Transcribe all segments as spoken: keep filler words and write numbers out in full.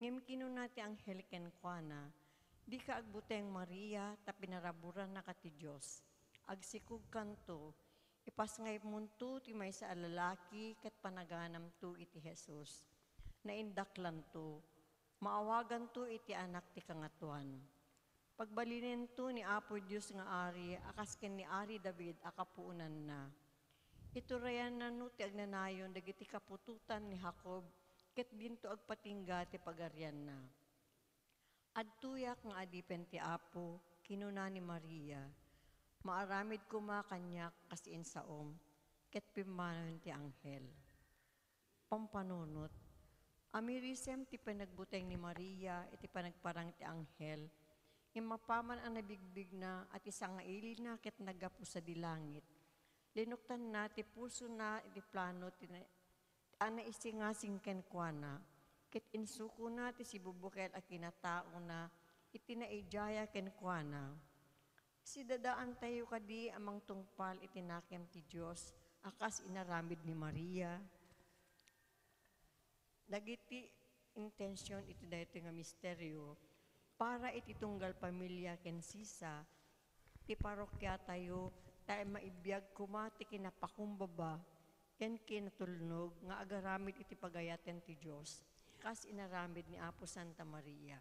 Ngem kinuna ti anghel kenkuana, "Dika agbuteng, Maria, ta pinaraburannaka ti Dios. Agsikogkanto, ipasngaymonto ti maysa a lalaki ket panaganamto iti Jesus. Naindaklanto, maawaganto iti Anak ti Kangatoan. Pagbalinento ni Apo Dios nga Ari a kas ken ni Ari David a kapuonanna. Iturayannano ti agnanayon dagiti kaputotan ni Jacob, ket dinto agpatingga ti pagarianna." "Adtoyak nga adipen ti Apo," kinuna ni Maria. "Maaramid koma kaniak kas insaom." Ket pimmanawen ti anghel. Pampanunot. Amirisem ti panagbuteng ni Maria iti panagparang ti anghel, ngem apaman a nabigbigna a ti sangailina ket naggapu sadi langit, linuktanna ti pusona iti plano ti na-, a naisingasing kenkuana, ket insukona ti sibubukel a kinataona iti naijaya kenkuana. Sidadaantayo kadi a mangtungpal iti nakem ti Dios a kas inaramid ni Maria? Dagiti intension iti daytoy nga misterio para iti tunggal pamilia ken sisa ti parokiatayo, ta maibiag koma ti kinapakumbaba ken kinatulnog nga agaramid iti pagayaten ti Dios, kas inaramid ni Apo Santa Maria.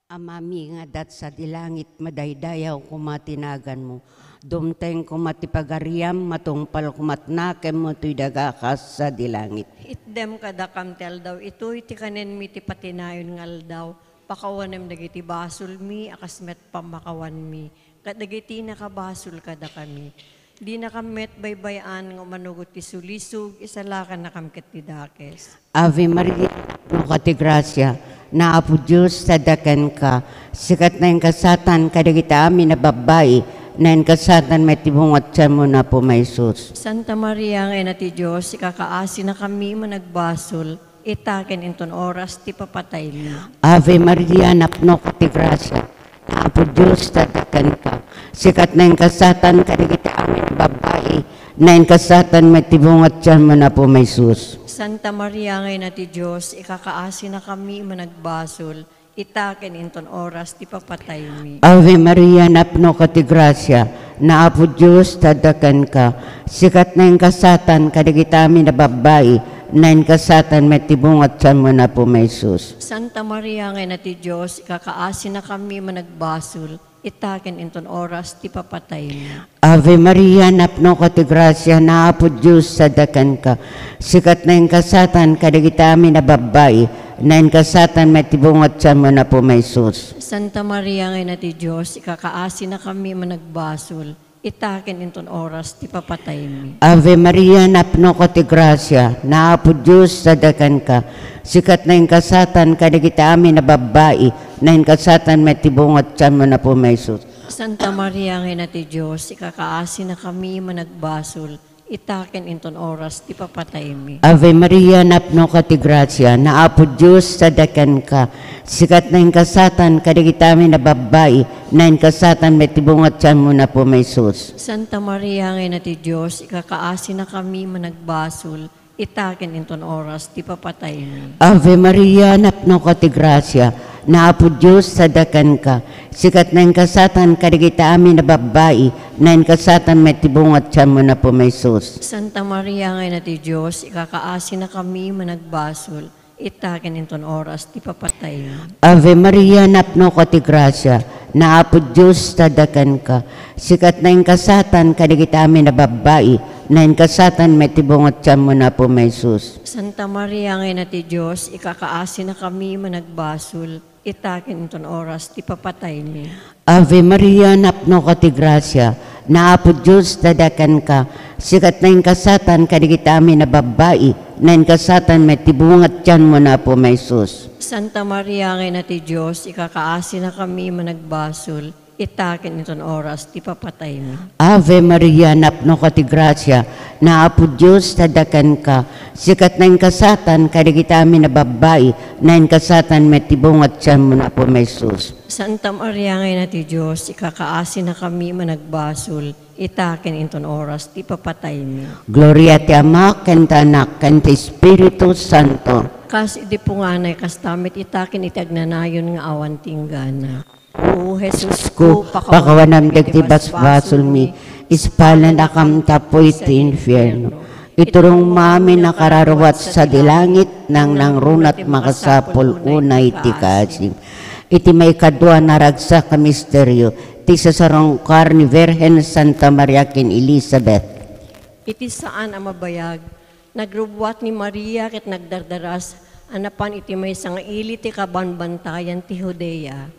Amami nga adda sadi langit, madaydayaw koma ti naganmo. Dumteng koma ti pagariam, matungpal koma ti nakemmo toy daga kas sadi langit. Itdem kadakam ti aldaw itoy ti kanenmi ti patinayon nga aldaw. Pakawanem dagiti basolmi a kas met pammakawanmi kadagiti nakabasol kadakami. Dinakam met baybay-an nga umanugot ti sulisog, isalakannakam ket ti dakes. Ave Maria, napnoka ti grasia, nga Apo Dios adda kenka. Sika ti nainkasaatan kadagiti amin a babbai, nainkasaatan met ti bunga ti tianmo nga Apo nga Jesus. Santa Maria nga Ina ti Dios, ikakaasinakami a managbasol, ita ken inton oras ti papataymi. Ave Maria, napnoka ti grasia, nga Apo Dios adda kenka. Sika ti nainkasaatan kadagiti amin a babbai, nainkasaatan met ti bunga ti tianmo nga Apo nga Jesus. Santa Maria nga Ina ti Dios, ikakaasinakami a managbasol, ita ken inton oras ti papataymi. Ave Maria, napnoka ti grasia, nga Apo Dios adda kenka. Sika ti nainkasaatan kadagiti amin a babbai, nainkasaatan met ti bunga ti tianmo nga Apo nga Jesus. Santa Maria nga Ina ti Dios, ikakaasinakami a managbasol, ita ken inton oras ti papataymi. Ave Maria, napnoka ti grasia, nga Apo Dios adda kenka. Sika ti nainkasaatan kadagiti amin a babbai, nainkasaatan met ti bunga ti tianmo nga Apo nga Jesus. Santa Maria nga Ina ti Dios, ikakaasinakami a managbasol, ita ken inton oras ti papataymi. Ave Maria, napnoka ti grasia, nga Apo Dios adda kenka. Sika ti nainkasaatan kadagiti amin a babbai, nainkasaatan met ti bunga ti tianmo nga Apo nga Jesus. Santa Maria nga Ina ti Dios, ikakaasinakami a managbasol, ita ken inton oras ti papataymi. Ave Maria, napnoka ti grasia, nga Apo Dios adda kenka. Sika ti nainkasaatan kadagiti amin a babbai, nainkasaatan met ti bunga ti tianmo nga Apo nga Jesus. Santa Maria nga Ina ti Dios, ikakaasinakami a managbasol, ita ken inton oras ti papataymi. Ave Maria, napnoka ti grasia, nga Apo Dios adda kenka. Sika ti nainkasaatan kadagiti amin a babbai, nainkasaatan met ti bunga ti tianmo nga Apo nga Jesus. Santa Maria nga Ina ti Dios, ikakaasinakami a managbasol, ita ken inton oras ti papataymi. Ave Maria, napnoka ti grasia, nga Apo Dios adda kenka. Sika ti nainkasaatan kadagiti amin a babbai, nainkasaatan met ti bunga ti tianmo nga Apo nga Jesus. Santa Maria nga Ina ti Dios, ikakaasinakami a managbasol, ita ken inton oras ti papataymi. Ave Maria, napnoka ti grasia, nga Apo Dios adda kenka. Sika ti nainkasaatan kadagiti amin a babbai, nainkasaatan met ti bunga ti tianmo nga Apo nga Jesus. Santa Maria nga Ina ti Dios, ikakaasinakami a managbasol, ita ken inton oras ti papataymi. Ave Maria, napnoka ti grasia, nga Apo Dios adda kenka. Sika ti nainkasaatan kadagiti amin a babbai, nainkasaatan met ti bunga ti tianmo nga Apo nga Jesus. Santa Maria nga Ina ti Dios, ikakaasinakami a managbasol, ita ken inton oras ti papataymi. Gloria ti Ama, ken ti Anak, ken ti Espiritu Santo. Kas iti punganay, kasta met ita ken iti agnanayon nga awan tinggana. O Jesus ko, pakawanam dagiti basbasolmi, ispalanakam tapno iti infierno. Iturongmo amin a kararuat sadi langit, nangnangruna ti makasapul unay ti kaasim. Iti maikadua a naragsak a misterio, ti sasarungkar ni Birhen Santa Maria ken Elizabeth. Iti saan a mabayag, nagrubbuat ni Maria ket nagdardaras a napan iti maysa nga ili ti kabanbantayan ti Judea.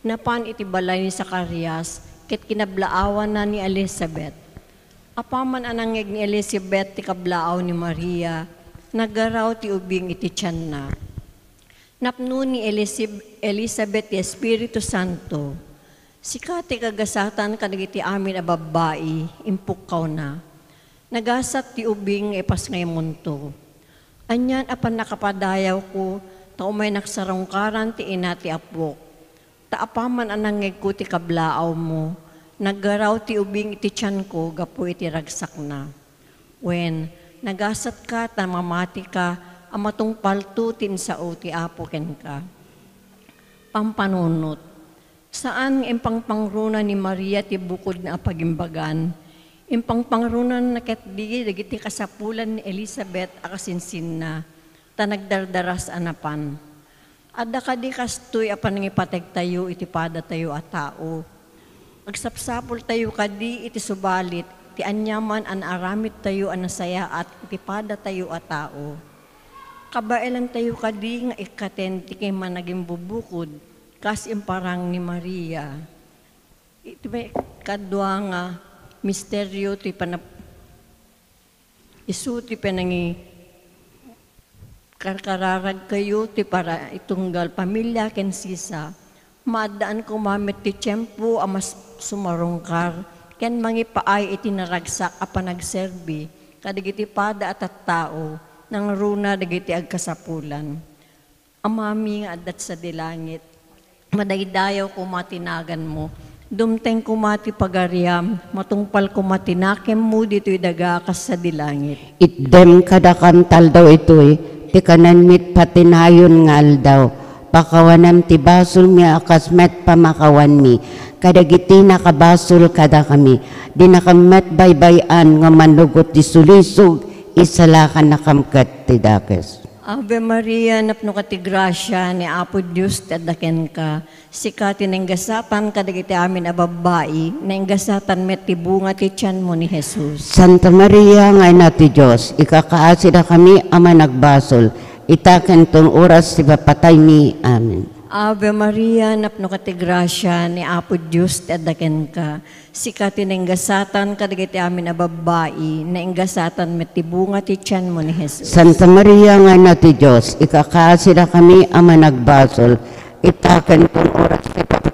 Napan iti balay ni Zacarias ket kinablaawanna ni Elizabeth. Apaman a nangngeg ni Elizabeth ti kablaaw ni Maria, naggaraw ti ubing iti tianna. Napno ni Elisib-, Elizabeth ti Espiritu Santo. Sika ti kagasatan kadagiti amin a babbai, impukkawna. Nagasat ti ubing nga ipasngaymonto. Anian a pannakapadayawko, ta umay nagsarungkaran ti ina ti Apok. Ta apaman a nangngegko ti kablaawmo, naggaraw ti ubing iti tianko gapu iti ragsakna. Wen, nagasatka ta mamatika a matungpalto ti insao ti Apo kenka. Pampanunot. Saan nga impangpangruna ni Maria ti bukodna a pagimbagan. Impangpangrunana ketdi dagiti kasapulan ni Elizabeth a kasinsinna, ta nagdardaras a napan. Adda kadi kastoy a panangipategtayo iti padatayo a tao? Agsapsapultayo kadi iti subalit ti aniaman a naaramidtayo a nasayaat iti padatayo a tao? Kabaelantayo kadi nga ikkaten ti kimmanagimbubukod kas imparang ni Maria? Iti maikadua nga misterio ti panap-, isu ti panangi-, karkararagkayo ti para itunggal pamilya ken sisa, maaddaan koma met ti tiempo a mas sumarungkar ken mangipaay iti naragsak a panagserbi kadagiti pada a tattao, nangruna dagiti agkasapulan. Amami nga adda sadi langit, madaydayaw koma ti naganmo. Dumteng koma ti pagariam, matungpal koma ti nakemmo ditoy daga a kas sadi langit. Itdem kadakam ti aldaw itoy, ti kanenmi ti patinayon nga aldaw. Pakawanam ti basolmi a kas met pamakawanmi kadagiti nakabasol kadakami. Dinakam met baybay-an nga mannugot ti sulisog, isalakannakam ket ti dakes. Ave Maria, napnoka ti grasia, ni Apo Dios ti adda kenka. Sika ti nainggasatan kadagiti amin a babbai, nainggasatan met ti bunga ti tianmo ni Jesus. Santa Maria nga Ina ti Dios, ikakaasidakami a managbasol, ita ken ton oras ti papataymi. Amen. Ave Maria, napnoka ti grasia, ni Apo Dios ti adda kenka. Sika ti nainggasatan kadagiti amin a babbai, nainggasatan met ti bunga ti tianmo ni Jesus. Santa Maria nga Ina ti Dios, ikakaasidakami a managbasol, ita ken ton oras ti pap-,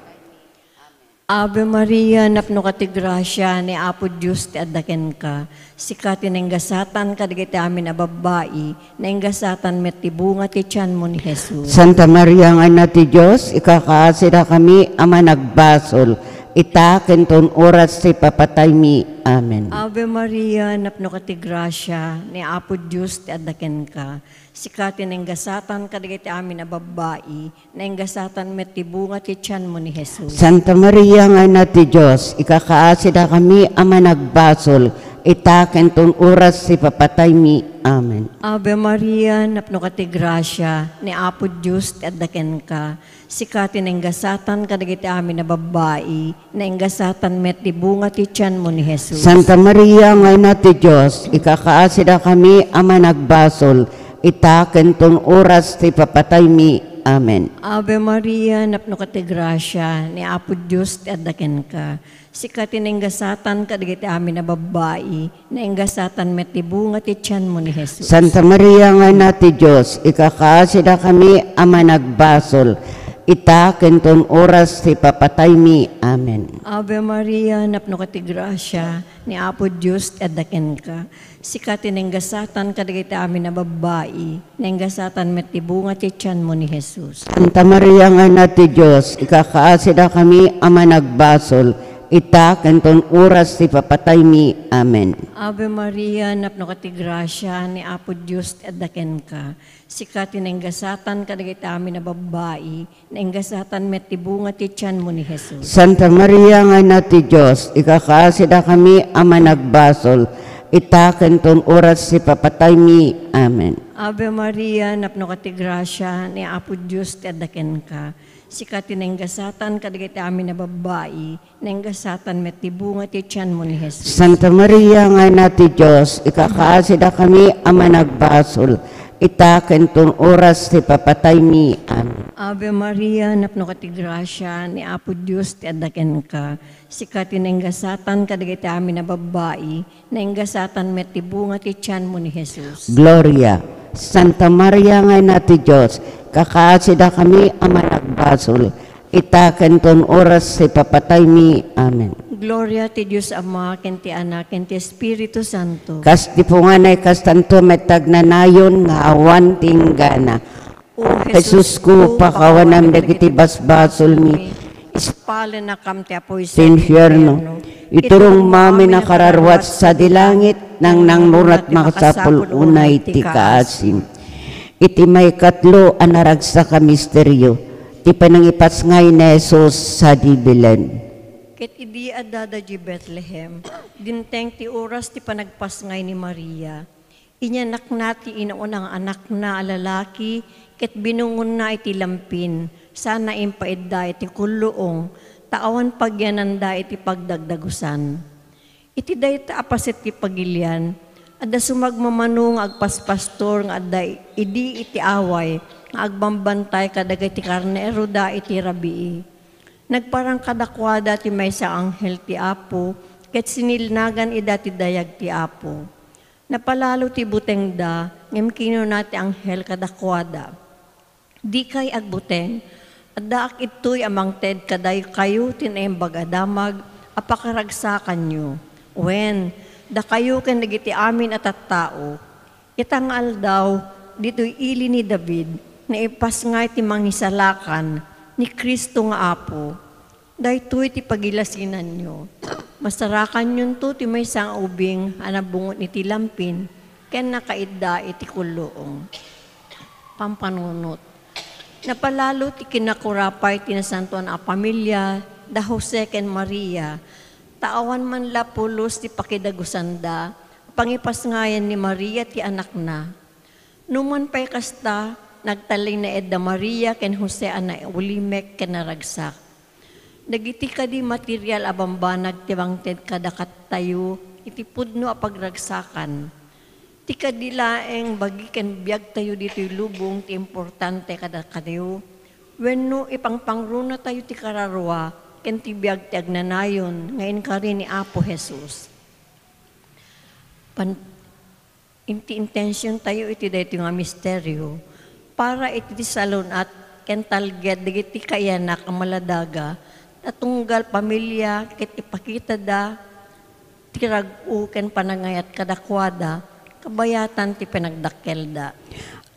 Ave Maria, napnoka ti grasia, ni Apo Dios ti adda kenka. Sika ti nainggasatan kadagiti amin a babbai, nainggasatan met ti bunga ti tianmo ni Jesus. Santa Maria nga Ina ti Dios, ikakaasidakami a managbasol, ita ken ton oras ti papataymi. Amen. Ave Maria, napnoka ti grasia, ni Apo Dios ti adda kenka. Sika ti nainggasatan kadagiti amin a babbai, nainggasatan met ti bunga ti tianmo ni Jesus. Santa Maria nga Ina ti Dios, ikakaasidakami a managbasol, ita ken ton oras ti papataymi. Amen. Ave Maria, napnoka ti grasia, ni Apo Dios ti adda kenka. Sika ti nainggasatan kadagiti amin a babbai, nainggasatan met ti bunga ti tianmo ni Jesus. Santa Maria nga Ina ti Dios, ikakaasidakami a managbasol, ita ken ton oras ti papataymi. Amen. Ave Maria, napnoka ti grasia, ni Apo Dios ti adda kenka. Sika ti nainggasatan kadagiti amin a babbai, nainggasatan met ti bunga ti tianmo ni Jesus. Santa Maria nga Ina ti Dios, ikakaasidakami a managbasol, ita ken ton oras ti papataymi. Amen. Ave Maria, napnoka ti grasia, ni Apo Dios ti adda kenka. Sika ti nainggasatan kadagiti amin a babbai, nainggasatan met ti bunga ti tianmo ni Jesus. Santa Maria nga Ina ti Dios, ikakaasidakami a managbasol, ita ken ton oras ti papataymi. Amen. Ave Maria, napnoka ti grasia, ni Apo Dios ti adda kenka. Sika ti nainggasatan kadagiti amin a babbai, nainggasatan met ti bunga ti tianmo ni Jesus. Santa Maria nga Ina ti Dios, ikakaasidakami a managbasol, ita ken ton oras ti papataymi. Amen. Ave Maria, napnoka ti grasia, ni Apo Dios ti adda kenka. Sika ti nainggasatan kadagiti amin a babbai, nainggasatan met ti bunga ti tianmo ni Jesus. Santa Maria nga Ina ti Dios, ikakaasidakami a managbasol, ita ken ton oras ti papataymi. Amen. Ave Maria, napnoka ti grasia, ni Apo Dios ti adda kenka. Sika ti nainggasatan kadagiti amin a babbai, nainggasatan met ti bunga ti tianmo ni Jesus. Gloria. Santa Maria nga Ina ti Dios, ikakaasidakami a managbasol, ita ken ton oras ti papataymi. Amen. Gloria ti Dios Ama, ken ti Anak, ken ti Espiritu Santo. Kas ti punganay, kastanto met ti agnanayon nga awan ti inggana. O Jesusko, pakawanam dagiti basbasolmi, ispalennakam ti apoy ti infierno. Iturongmo amin a kararua sadi langit, nangnangruna ti makasapul unay ti kaasim. Iti maikatlo a naragsak a misterio, ti panangipasngay ni Jesus sadi Belen. Ket idi adda daydiay Betlehem, dimteng ti oras ti panagpasngay ni Maria. Inyanakna ti inauna nga anakna a lalaki ket binungonna iti lampin, sana impaidda iti kulluong, ta awan pagyananda iti pagdagdagusan. Iti dayta a paset ti pagilian, adda sumagmamano nga agpaspastor nga adda idi iti away nga agbambantay kadagiti karneroda iti rabii. Nagparang kadakuada ti maysa a anghel ti Apo, ket sinilnagan ida ti dayag ti Apo. Napalalo ti butengda, ngem kinuna ti anghel kadakuada, "Dikay agbuteng. Addaak ditoy a mangted kadakayo ti Naimbag a Damag a pakaragsakanyo. Wen, dakayo ken dagiti amin a tattao. Ita nga aldaw, ditoy ili ni David, naipasngay ti Mangisalakan, ni Cristo nga Apo. Daytoy ti pagilasinanyo. Masarakanyonto ti maysa nga ubing a nabungon iti lampin ken nakaidda iti kulluong." Pampanunot. Napalalo ti kinakurapay ti nasantoan a pamilia da Jose ken Maria, ta awan man la pulos ti pakidagusanda a pangipasngayan ni Maria ti anakna. Numan pay kasta, nagtalinaed da Maria ken Jose a naulimek ken naragsak. Dagiti kadi material a bambanag ti mangted kadakatayo iti pudno a pagragsakan. Ti kadi laeng bagi ken biagtayo ditoy lubong ti importante kadakayo, wenno ipangpangrunatayo ti kararua ken ti biag ti agnanayon nga inkari ni Apo Jesus. Pan-, Iti intensiontayo iti daytoy nga misterio, para iti salun-at ken talged dagiti kaiyanak a maladaga, ta tunggal pamilia ket ipakitada ti rag-o ken panangayat kadakuada, kabayatan ti panagdakkelda.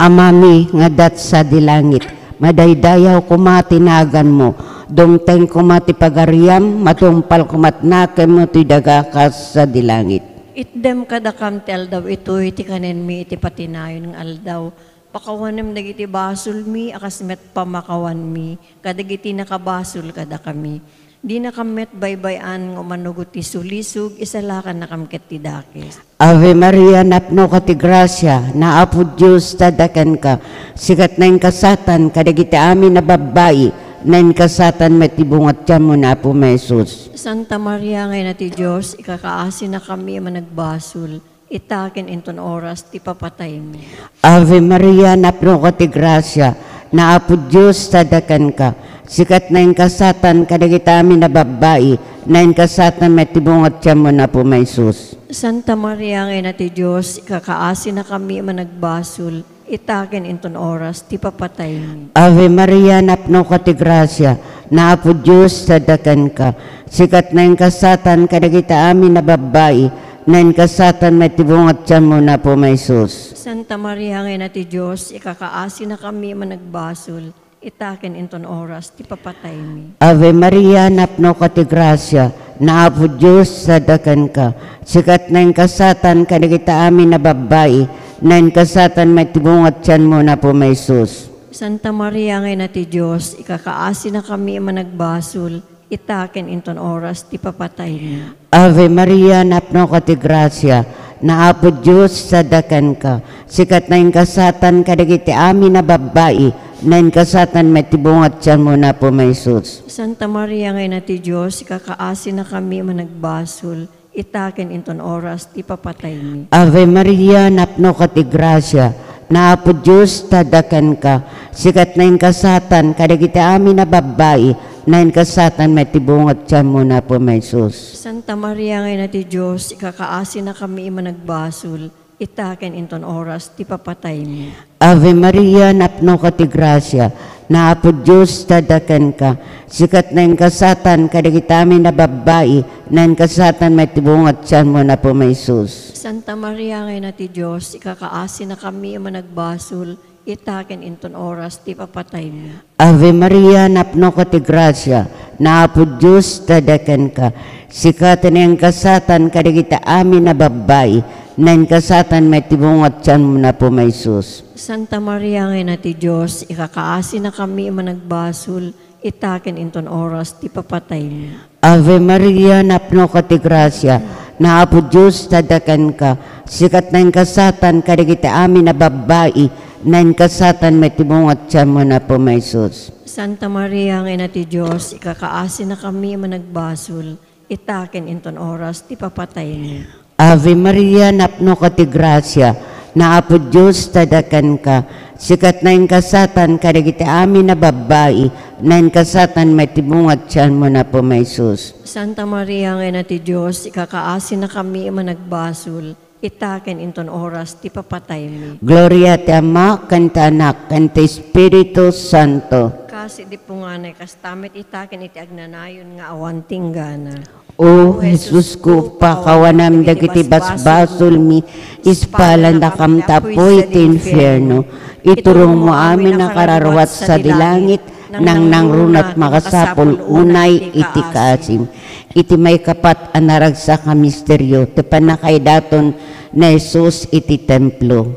Amami nga adda sadi langit, madaydayaw koma ti naganmo, dumteng koma ti pagariam, matungpal koma ti nakemmo ti daga kas sadi langit. Itdem kadakam ti aldaw itoy ti kanenmi iti patinayon nga aldaw. Pakawanem dagiti basolmi a kas met pamakawanmi kadagiti nakabasol kadakami. Dinakam met baybay-an nga umano ti sulisog, isalakannakam ket ti dakes. Ave Maria, napnoka ti grasia, ni Apo Dios ti adda kenka. Sika ti naingkasatan kadagiti amin a babbai, naingkasatan met ti bunga ti tianmo ni Apo mi Jesus. Santa Maria nga Ina ti Dios, ikakaasinakami a managbasol, ita ken inton oras ti papataymi. Ave Maria, napnoka ti grasia, ni Apo Dios ti adda kenka. Sika ti naingkasatan kadagiti amin a babbai, naingkasatan met ti bunga ti tianmo ni Apo mi Jesus. Santa Maria nga Ina ti Dios, ikakaasinakami a managbasol, ita ken inton oras ti papataymi. Ave Maria, napnoka ti grasia, ni Apo Dios ti adda kenka. Sika ti naingkasatan kadagiti amin a babbai, naingkasatan met ti bunga ti tianmo ni Apo mi Jesus. Santa Maria nga Ina ti Dios, ikakaasinakami a managbasol, ita ken inton oras ti papataymi. Ave Maria, napnoka ti grasia, Naapo Dios, sadakanka. Sika ti nainkasaatan kadagiti amin a babbai, nainkasaatan met ti bunga ti tianmo, Apo, nga Jesus. Santa Maria nga Ina ti Dios, ikakaasinakami a managbasol, ita ken inton oras ti papataymi. Ave Maria, napnoka ti grasia, Naapo Dios, sadakanka. Sika ti nainkasaatan kadagiti amin a babbai, nainkasaatan met ti bunga ti tianmo, Apo, nga Jesus. Santa Maria nga Ina ti Dios, ikakaasinakami a managbasol, ita ken inton oras ti papataymi. Ave Maria, napnoka ti grasia, Naapo Dios, sadakanka. Sika ti nainkasaatan kadagiti amin a babbai, nainkasaatan met ti bunga ti tianmo, Apo, nga Jesus. Santa Maria nga Ina ti Dios, ikakaasinakami a managbasol, ita ken inton oras ti papataymi. Ave Maria, napnoka ti grasia, Naapo Dios, sadakanka. Sika ti nainkasaatan kadagiti amin a babbai, nainkasaatan met ti bunga ti tianmo, Apo, nga Jesus. Santa Maria nga Ina ti Dios, ikakaasinakami a managbasol, ita ken inton oras ti papataymi. Ave Maria, napnoka ti grasia, Naapo Dios, sadakanka. Sika ti nainkasaatan kadagiti amin a babbai, nainkasaatan met ti bunga ti tianmo, Apo, nga Jesus. Santa Maria nga Ina ti Dios, ikakaasinakami a managbasol, ita ken inton oras ti papataymi. Ave Maria, napnoka ti grasia, Naapo Dios, sadakanka. Sika ti nainkasaatan kadagiti amin a babbai, nainkasaatan met ti bunga ti tianmo, Apo, nga Jesus. Santa Maria nga Ina ti Dios, ikakaasinakami a managbasol, ita ken inton oras ti papataymi. Ave Maria, napnoka ti grasia, Naapo Dios, sadakanka. Sika ti nainkasaatan kadagiti amin a babbai, nainkasaatan met ti bunga ti tianmo, Apo, nga Jesus. Santa Maria nga Ina ti Dios, ikakaasinakami a managbasol, ita ken inton oras ti papataymi. Gloria ti Ama, ken ti Anak, ken ti Espiritu Santo. Kas idi punganay, kasta met ita ken iti agnanayon nga awan tinggana. O Jesusko, pakawanam dagiti basbasolmi, ispalannakam ta apuy ti infierno. Iturongmo amin a kararua ti sadi langit, nangnangruna ti makasapul unay iti kaasim. Iti maikapat a naragsak a misterio, ti pannakaidaton ni Jesus iti templo.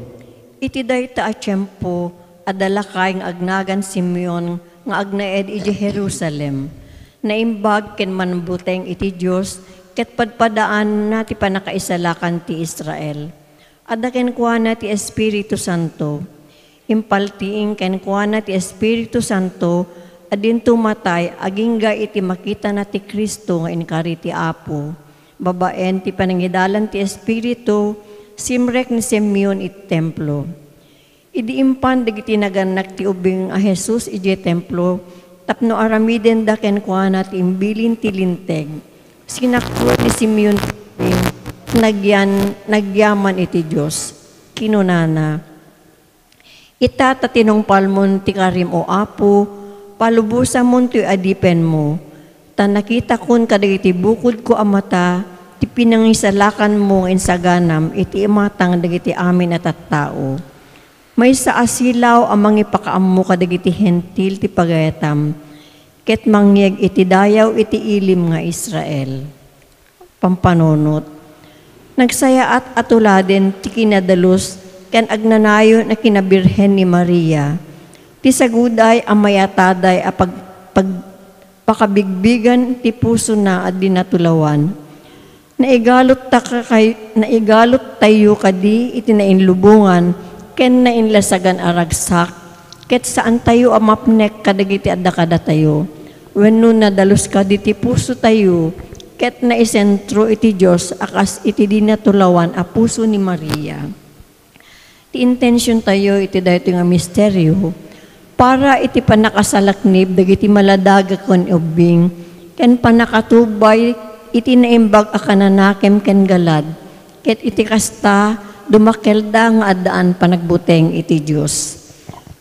Iti dayta a tiempo, adda lakay nga agnagan Simeon nga agnaed idiay Jerusalem. Naimbag ken mannabuteng iti Dios ket padpadaanna ti pannakaisalakan ti Israel. Adda kenkuana ti Espiritu Santo. Impaltiing kenkuana ti Espiritu Santo a dinto matay agingga iti makitana ti Cristo nga inkari ti Apo. Babaen ti panangidalan ti Espiritu, simrek ni Simeon iti templo. Idi impan dagiti nagannak ti ubing a Jesus idiay templo tapno aramidenda kenkuana ti imbilin ti Linteg, sinaktuan ni Simeon ti ubing, nagyan-, nagyaman iti Dios. Kinunana, "Ita ta tinungpalmon ti karim, O Apo, palubosamon toy adipenmo, ta nakitakon kadagiti bukodko a mata ti pinangisalakanmo nga insaganam iti imatang dagiti amin a tattao. Maysa a silaw a mangipakaammo kadagiti Hentil ti pagayatam, ket mangyeg iti dayaw iti ilim nga Israel." Pampanunot. Nagsayaat a tuladen ti kinadalus ken agnanayon a kinabirhen ni Maria, ti saguday a mayataday a pag-, pag-, pakabigbigan ti pusona a di natulawan. Naigalut ta kakay-, naigalut tayo kadi iti nainlubongan ken nainlasagan a ragsak, ket saantayo a mapnek kadagiti adda kadatayo. Wenno nadalus kadi ti pusotayo, ket naisentro iti Dios a kas iti di natulawan a puso ni Maria. Ti intensiontayo iti daytoy nga misterio, para iti pannakasalaknib dagiti maladaga ken ubbing, ken pannakatubay iti naimbag a kananakem ken galad, ket iti kasta, dumakelda nga addaan panagbuteng iti Dios.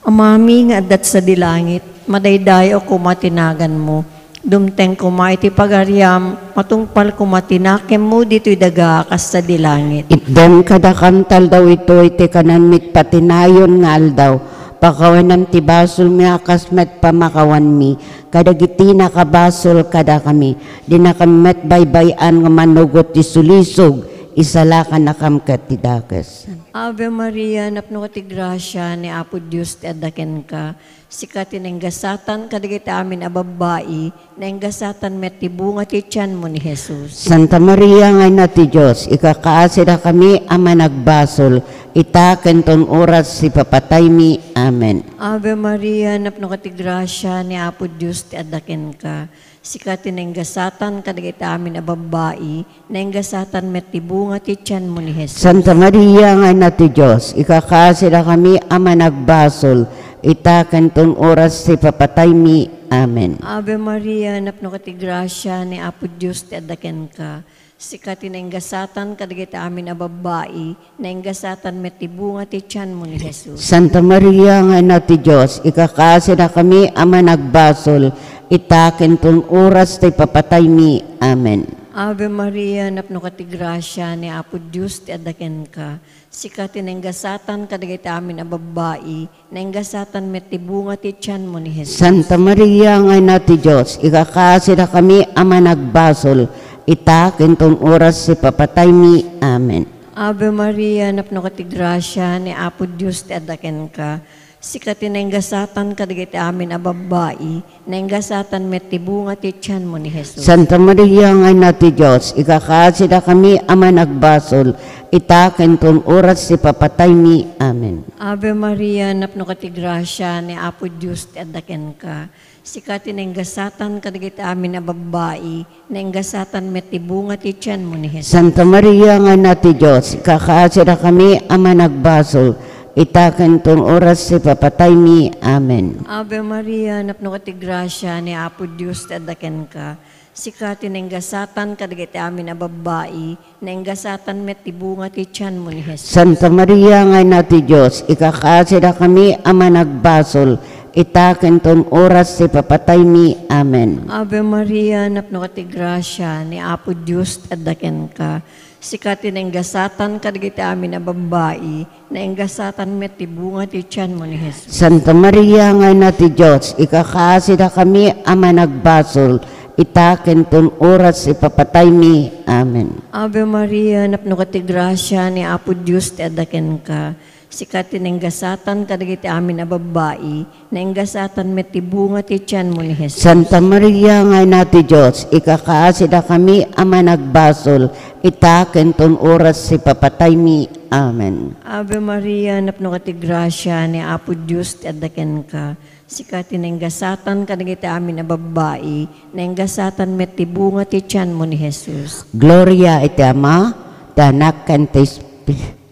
Amami nga adda sadi langit, madaydayaw koma ti naganmo. Dumteng koma iti pagariam, matungpal koma ti nakemmo ditoy daga a kas sadi langit. Itdem kadakam ti aldaw itoy ti kananmi iti patinayon nga aldaw. Pakawanam ti basolmi a kas met pamakawanmi kadagiti nakabasol kadakami, dinakam met baybay-an nga manugot ti sulisog, isalakannakam ket ti dakes. Ave Maria, napnoka ti grasia, ni Apo Dios ti adda kenka. Sika ti nainggasatan kadagiti amin a babbai, nainggasatan met ti bunga ti tianmo ni Jesus. Santa Maria nga Ina ti Dios, ikakaasidakami a managbasol, ita ken ton oras ti papataymi. Amen. Ave Maria, napnoka ti grasia, ni Apo Dios ti adda kenka. Sika ti nainggasatan kadagiti amin a babbai, nainggasatan met ti bunga ti tianmo ni Jesus. Santa Maria nga Ina ti Dios, ikakaasidakami a managbasol, ita ken ton oras ti papataymi. Amen. Ave Maria, napnoka ti grasia, ni Apo Dios ti adda kenka. Sika ti nainggasatan kadagiti amin a babbai, nainggasatan met ti bunga ti tianmo ni Jesus. Santa Maria nga Ina ti Dios, ikakaasidakami a managbasol, ita ken ton oras ti papataymi. Amen. Ave Maria, napnoka ti grasia, ni Apo Dios ti adda kenka. Sika ti nainggasatan kadagiti amin a babbai, nainggasatan met ti bunga ti tianmo ni Jesus. Santa Maria nga Ina ti Dios, ikakaasidakami a managbasol, ita ken ton oras ti papataymi. Amen. Ave Maria, napnoka ti grasia, ni Apo Dios ti adda kenka. Sika ti nainggasatan kadagiti amin a babbai, nainggasatan met ti bunga ti tianmo ni Jesus. Santa Maria nga Ina ti Dios, ikakaasidakami a managbasol, ita ken ton oras ti papataymi. Amen. Ave Maria, napnoka ti grasia, ni Apo Dios ti adda kenka. Sika ti nainggasatan kadagiti amin a babbai, nainggasatan met ti bunga ti tianmo ni Jesus. Santa Maria nga Ina ti Dios, ikakaasidakami a managbasol, ita ken ton oras ti papataymi. Amen. Ave Maria, napnoka ti grasia, ni Apo Dios ti adda kenka. Sika ti nainggasatan kadagiti amin a babbai, nainggasatan met ti bunga ti tianmo ni Jesus. Santa Maria nga Ina ti Dios, ikakaasidakami a managbasol, ita ken ton oras ti papataymi. Amen. Ave Maria, napnoka ti grasia, ni Apo Dios ti adda kenka. Sika ti nainggasatan kadagiti amin a babbai, nainggasatan met ti bunga ti tianmo ni Jesus. Santa Maria nga Ina ti Dios, ikakaasidakami a managbasol, ita ken ton oras ti papataymi. Amen. Ave Maria, napnoka ti grasia, ni Apo Dios ti adda kenka. Sika ti nainggasatan kadagiti amin a babbai, nainggasatan met ti bunga ti tianmo ni Jesus. Santa Maria nga Ina ti Dios, ikakaasidakami a managbasol, ita ken ton oras ti papataymi. Amen. Ave Maria, napnoka ti grasia, ni Apo Dios ti adda kenka. Sika ti nainggasatan kadagiti amin a babbai, nainggasatan met ti bunga ti tianmo ni Jesus. Gloria iti Ama, ti Anak, ken ti Espiritu.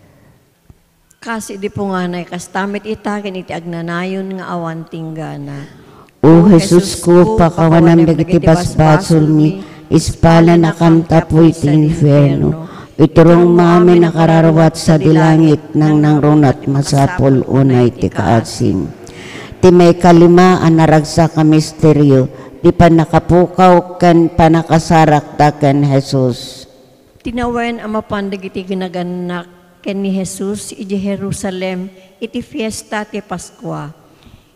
Kas idi punganay, kasta met ita ken iti agnanayon nga awan tinggana. O Jesusko, pakawanam dagiti basbasolmi, ispalanakam ta apuy ti infierno. Iturongmo amin a kararua ti sadi langit, nangnangruna ti masapul unay ti kaasim. Ti maikalima a naragsak a misterio, ti pannakapukaw ken pannakasarakda ken Jesus. Tinawen a mapan dagiti ginagannak ken ni Jesus idiay Jerusalem iti fiesta ti Paskua.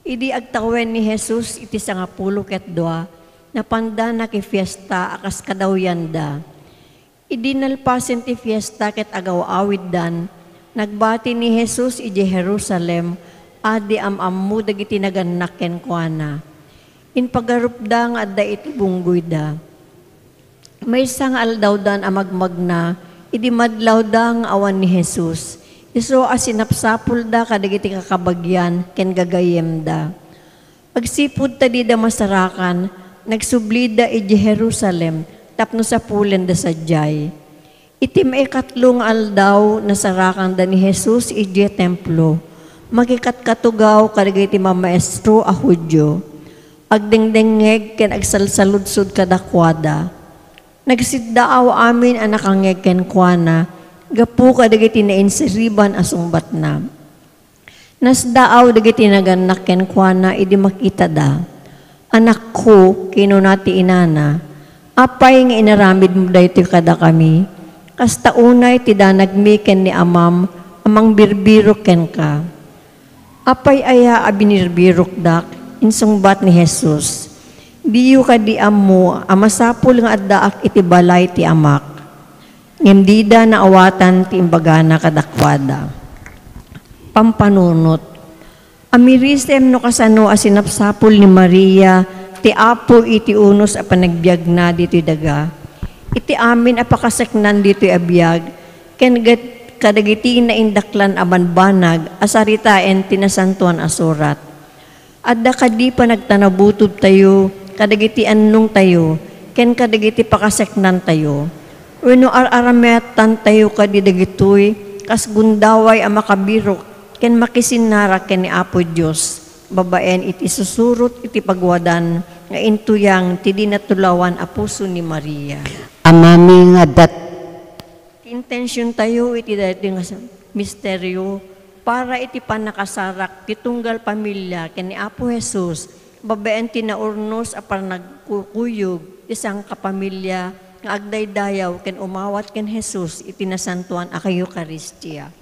Idi agtawen ni Jesus iti sangapulo ket dua, napanda nakifiesta a kas kadawyanda. Idi nalpasen ti fiesta ket agaw-awiddan, nagbati ni Jesus idiay Jerusalem, a di am-ammo dagiti nagannak kenkuana. Impagarupda nga adda iti bunggoyda. Maysa nga aldawdan a magmagna, idi madlawda nga awan ni Jesus, isu a sinapsapulda kadagiti kakabagian ken gagayyemda. Agsipud ta dida masarakan, nagsublida idiay Jerusalem tapno sapulenda sadiay. Iti maikatlo nga aldaw, nasarakanda ni Jesus idiay Templo, makikatkatugaw kadagiti mamaestro a Judio. Agdengdengngeg ken agsalsaludsod kadakuada. Nagsiddaaw amin a nakangngeg kenkuana gapu kadagiti nainsiriban a sungbatna. Nasdaaw dagiti nagannak kenkuana idi makitada. "Anakko," kinuna ti inana, "apay nga inaramidmo daytoy kadakami? Kasta unay ti danagmi ken ni amam a mangbirbirok kenka." "Apay aya a binirbirokdak?" insungbat ni Jesus. Diyo kadi ammo a masapul nga addaak iti balay ti Amak, ngem dida naawatan ti imbagana kadakuada. Pampanunot. Amirisem no kasano a sinapsapul ni Maria ti Apo iti unos a panagbiagna ditoy daga. Iti amin a pakaseknan ditoy a biag, ken ket kadagiti naindaklan a banbanag a saritaen ti Nasantoan a Surat. Adda kadi panagtanabutobtayo kadagiti annongtayo ken kadagiti pakaseknantayo? Wenno ar-arametantayo kadi dagitoy kas gundaway a makabirok ken makisinnarak ken ni Apo Dios babaen iti susurot iti pagwadan nga intuyang ti di natulawan a puso ni Maria? Amami nga adda ti intensiontayo iti daytoy nga misterio para iti pannakasarak ti tunggal pamilia ken ni Apo Jesus babaen ti naurnos a panagkukuyog ti sangkapamilia nga agdaydayaw ken umawat ken Jesus iti nasantoan a Eukaristia.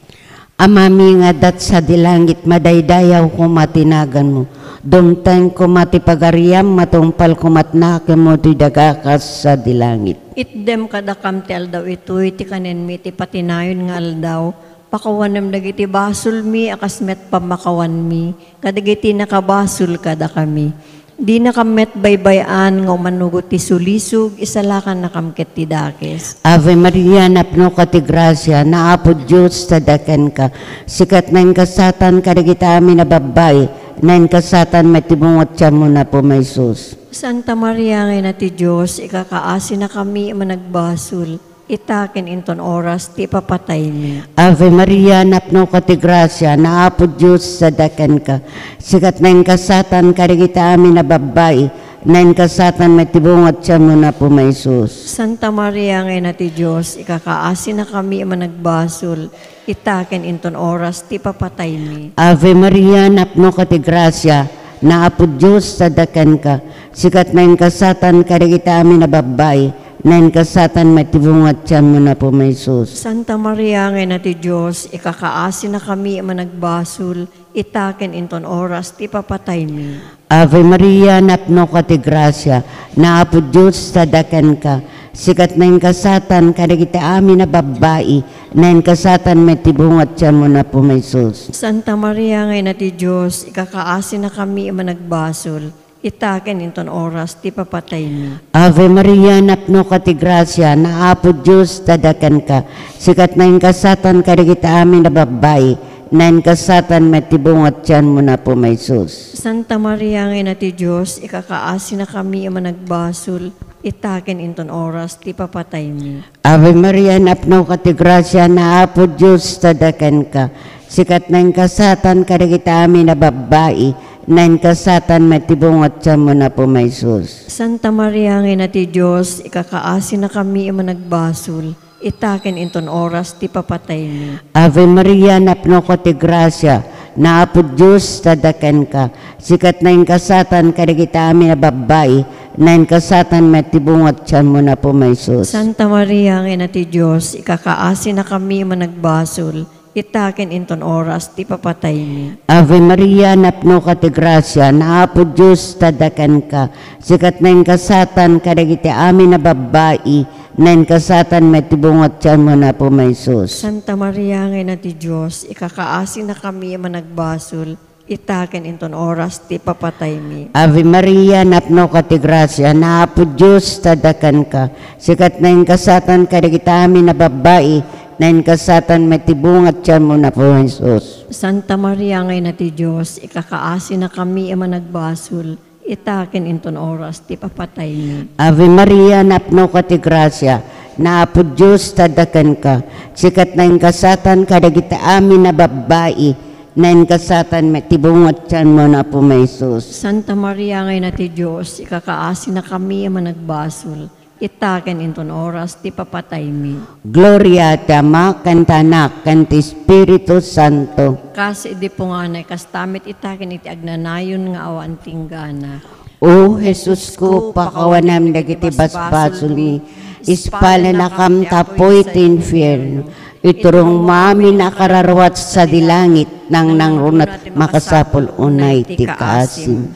Amami nga adda sadi langit, madaydayaw koma ti naganmo. Dumteng koma ti pagariam, matungpal koma ti nakemmo ti daga kas sadi langit. Itdem kadakam ti aldaw itoy ti kanenmi iti patinayon nga aldaw. Pakawanem dagiti basolmi a kas met pammakawanmi kadagiti nakabasol kadakami. Dinakam met baybay-an nga umanugot ti sulisog, isalakannakam ket ti dakes. Ave Maria, napnoka ti grasia, ni Apo Dios adda kenka. Sika ti naingasatan kadagiti amin a babbai, naingasatan met ti bunga ti tianmo, ni Apo Jesus. Santa Maria nga Ina ti Dios, ikakaasinakami a managbasol, ita ken inton oras ti ipapataymi. Ave Maria, napnoka ti grasia, ni Apo Dios adda kenka. Sika ti naingasatan kadagiti amin a babbai, naingasatan met ti bunga ti tianmo, ni Apo Jesus. Santa Maria nga Ina ti Dios, ikakaasinakami a managbasol, ita ken inton oras ti ipapataymi. Ave Maria, napnoka ti grasia, ni Apo Dios adda kenka. Sika ti naingasatan kadagiti amin a babbai, naingasatan met ti bunga ti tianmo, ni Apo Jesus. Santa Maria nga Ina ti Dios, ikakaasinakami a managbasol, ita ken inton oras ti ipapataymi. Ave Maria, napnoka ti grasia, ni Apo Dios adda kenka. Sika ti naingasatan kadagiti amin a babbai, naingasatan met ti bunga ti tianmo, ni Apo Jesus. Santa Maria nga Ina ti Dios, ikakaasinakami a managbasol, ita ken inton oras ti ipapataymi. Ave Maria, napnoka ti grasia, ni Apo Dios adda kenka. Sika ti naingasatan kadagiti amin a babbai, naingasatan met ti bunga ti tianmo, ni Apo Jesus. Santa Maria nga Ina ti Dios, ikakaasinakami a managbasol, ita ken inton oras ti ipapataymi. Ave Maria, napnoka ti grasia, ni Apo Dios adda kenka. Sika ti naingasatan kadagiti amin a babbai, naingasatan met ti bunga ti tianmo, ni Apo Jesus. Santa Maria nga Ina ti Dios, ikakaasinakami a managbasol, ita ken inton oras ti ipapataymi. Ave Maria, napnoka ti grasia, ni Apo Dios adda kenka. Sika ti naingasatan kadagiti amin a babbai, naingasatan met ti bunga ti tianmo, ni Apo Jesus. Santa Maria nga Ina ti Dios, ikakaasinakami a managbasol, ita ken inton oras ti ipapataymi. Ave Maria, napnoka ti grasia, ni Apo Dios adda kenka. Sika ti naingasatan kadagiti amin a babbai, naingasatan met ti bunga ti tianmo, ni Apo Jesus. Santa Maria nga Ina ti Dios, ikakaasinakami a managbasol, ita ken inton oras ti ipapataymi. Ave Maria, napnoka ti grasia, ni Apo Dios adda kenka. Sika ti naingasatan kadagiti amin a babbai, naingasatan met ti bunga ti tianmo, ni Apo Jesus. Santa Maria nga Ina ti Dios, ikakaasinakami a managbasol, ita ken inton oras ti ipapataymi. Ave Maria, napnoka ti grasia, ni Apo Dios adda kenka. Sika ti naingasatan kadagiti amin a babbai, naingasatan met ti bunga ti tianmo, ni Apo Jesus. Santa Maria nga Ina ti Dios, ikakaasinakami a managbasol, ita ken inton oras ti ipapataymi. Gloria ti Ama, ken ti Anak, ken ti Espiritu Santo. Kas idi punganay, kasta met ita ken iti agnanayon nga awan tinggana. O Jesusko, pakawanem dagiti basbasolmi, ispalanakam ta apuy ti infierno. Iturongmo amin a kararua ti sadi langit, nangnangruna ti makasapul unay ti kaasim.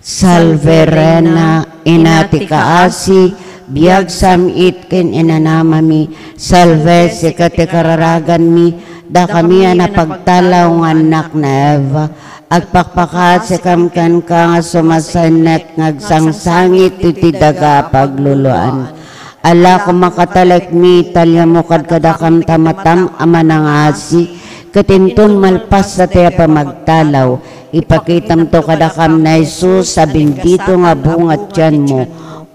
Salve Reina, ina ti kaasi, biag, sam-it ken inanamami. Salve, sika ti kararaganmi, dakami a napagtalaw nga annak ni Eva. Agpakpakaasikam kenka nga sumasennek nga agsangsangit iti daga a pagluluan. Ala, koma katalekmi, taliyammo kadkadakam ta matam a manangasi, ket inton malpas dayta a pamagtalaw, ipakitamto kadakam ni Jesus a bendito nga bunga ti tianmo.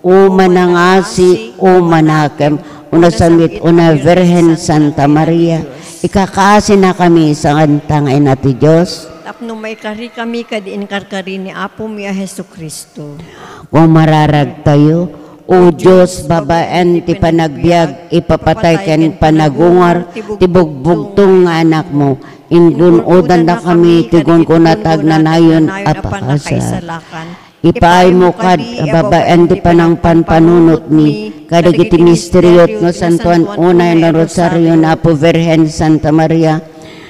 O manangasi, o manakem, o nasamit, o na Birhen Santa Maria, ikakaasinakami, sanganta nga ina ti Dios. Tapno maikarikami kadi inkarkari ni Apomi a Jesu-Cristo. Kumararagtayo, O Dios, babaen ti panagbiag, ipapatay ken panagungar ti bugbugtong nga Anakmo. Ingun-odannakami ti gungguna ti agnanayon a pakasalakan. Ipaaymo kadi a babaen ti panangpanpanunotmi kadagiti misterio ti nasantoan unay nga Rosario ni Apo Birhen Santa Maria,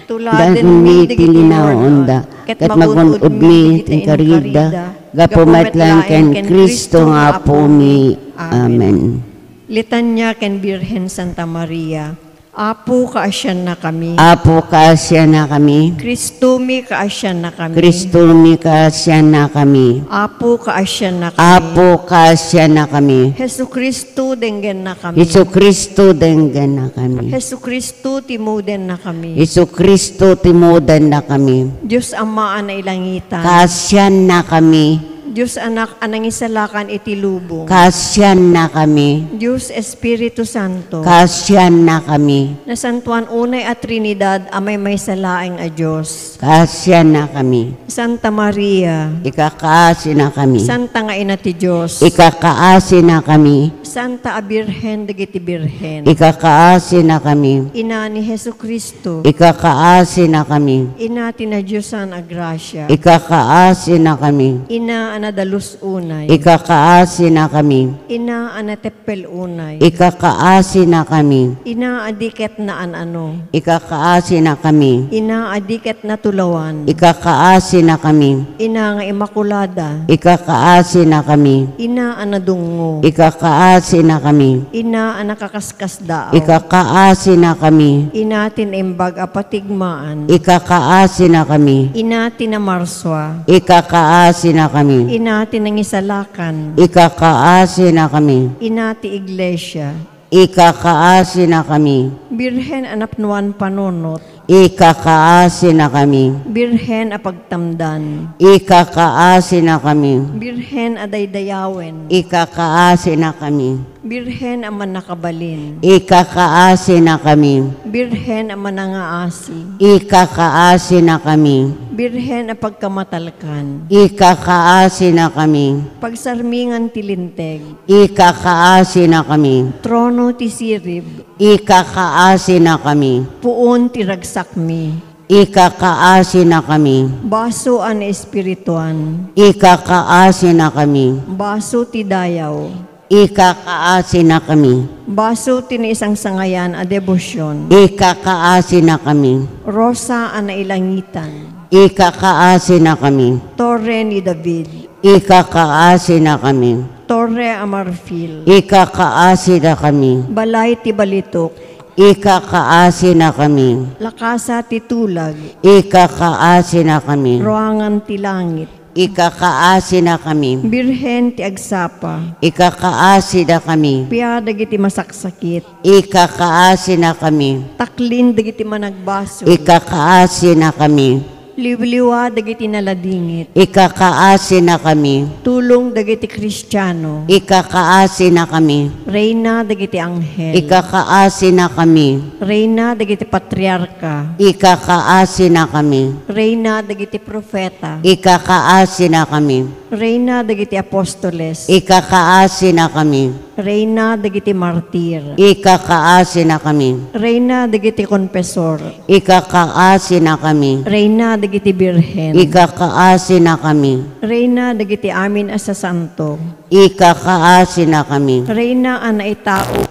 tuladenmi ti linaonda, ket magun-odmi ti inkarida, gapu met laeng ken Cristo nga Apomi. Amen. Litania ken Birhen Santa Maria. Apo, kaasiannakami. Apo, kaasiannakami. Cristomi, kaasiannakami. Cristomi, kaasiannakami. Apo, kaasiannakami. Apo, kaasiannakami. Jesu-Cristo, denggennakami. Jesu-Cristo, denggennakami. Jesu-Cristo, timudennakami. Jesu-Cristo, timudennakami. Dios Ama a nailangitan. Kaasiannakami. Dios Anak a nangisalakan iti lubong. Kaasiannakami. Dios Espiritu Santo. Kaasiannakami. Nasantoan unay a Trinidad a maymaysa laeng a Dios. Kaasiannakami. Santa Maria. Ikakaasinakami. Santa nga Ina ti Dios. Ikakaasinakami. Santa a Birhen dagiti birhen. Ikakaasinakami. Ina ni Jesu-Cristo. Ikakaasinakami. Ina ti nadiosan a grasia. Ikakaasinakami. Ina a nadalus unay. Ikakaasinakami. Ina a nateppel unay. Ikakaasinakami. Ina a di ket naan-ano. Ikakaasinakami. Ina a di ket natulawan. Ikakaasinakami. Ina nga Immaculada. Ikakaasinakami. Ina a nadungngo. Ikakaasinakami. Ina a nakakaskasdaaw. Ikakaasinakami. Ina ti naimbag a patigmaan. Ikakaasinakami. Ina ti namarsua. Ikakaasinakami. Ina ti nangisalakan. Ikakaasinakami. Ina ti iglesia. Ikakaasinakami. Birhen a napnoan panunot. Ikakaasinakami. Birhen a pagtamdan. Ikakaasinakami. Birhen a daydayawen. Ikakaasinakami. Birhen a mannakabalin. Ikakaasinakami. Birhen a manangaasi. Ikakaasinakami. Birhen a pagkamatalkan. Ikakaasinakami. Pagsarmingan ti linteg. Ikakaasinakami. Trono ti sirib. Ikakaasinakami. Puon ti ragsakmi. Ikakaasinakami. Baso a naespirituan. Ikakaasinakami. Baso ti dayaw. Ikakaasinakami. Baso ti naisangsangayan a debosion. Ikakaasinakami. Rosa a nailangitan. Ikakaasinakami. Torre ni David. Ikakaasinakami. Torre a marfil. Ikakaasinakami. Balay ti balitok. Ikakaasinakami. Lakasa ti tulag. Ikakaasinakami. Ruangan ti langit. Ikakaasinakami. Birhen ti agsapa. Ikakaasinakami. Pia dagiti masaksakit. Ikakaasinakami. Taklin dagiti managbasol. Ikakaasinakami. Liwliwa dagiti naladingit. Ikakaasinakami. Tulong dagiti Kristiano. Ikakaasinakami. Reyna dagiti anghel. Ikakaasinakami. Reyna dagiti patriarka. Ikakaasinakami. Reyna dagiti profeta. Ikakaasinakami. Reyna dagiti apostoles. Ikakaasinakami. Reyna dagiti martir. Ikakaasinakami. Reyna dagiti konfesor. Ikakaasinakami. Reyna dagiti birhen. Ikakaasinakami. Reyna dagiti amin a sasanto. Ikakaasinakami. Reyna a naitao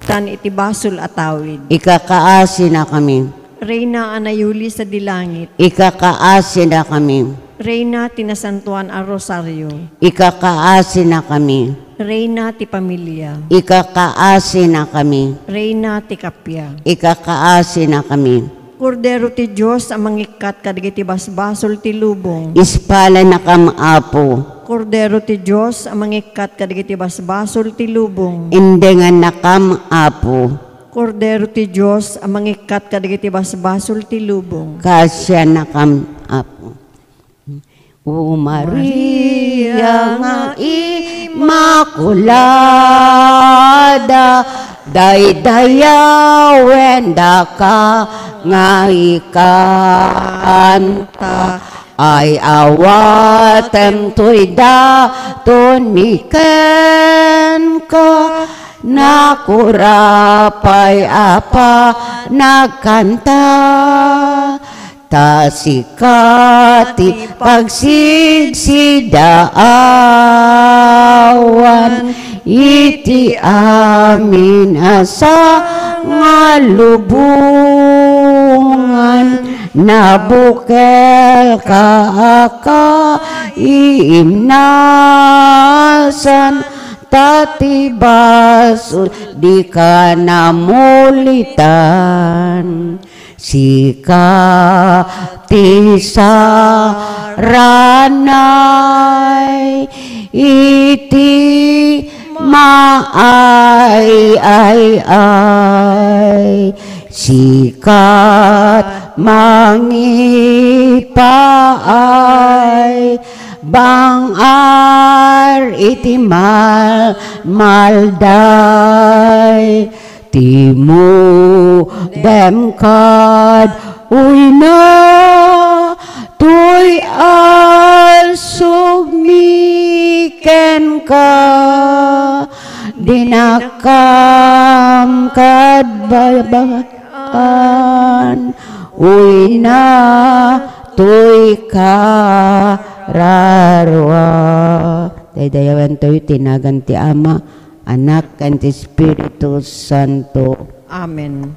tan iti basol a tawid. Ikakaasinakami. Reyna a nayuli sadi langit. Ikakaasinakami. Reyna ti Nasantoan a Rosario. Ikakaasinakami. Reyna ti Pamilia. Ikakaasinakami. Reyna ti Kappia. Ikakaasinakami. Kordero ti Dios a mangikkat kadagiti basbasol ti lubong. Ispalanakam, Apo. Kordero ti Dios a mangikkat kadagiti basbasol ti lubong. Indengannakam, Apo. Kordero ti Dios a mangikkat kadagiti basbasol ti lubong. Kaasianakam, Apo. O Maria nga Immaculada, daydayawen daka nga ikanta, ay awatem toy daton mi kenka, nakurapay a panagkanta. Ta sika ti pagsidsidaawan iti amin a sangalubongan. Nabukelka a kaiimnasan, ta ti basol dika namulitan. Sika ti saranay iti maay-ay-ay. Sika ti mangipaay, bang-ar iti malmalday. Timudem kad uyna, toy alsog mi kenka, dinakam kad babagaan, uyna, toy kararua. Daydayawen tayo ti nagan ti Ama, Anak, ken ti Espiritu Santo. Amen.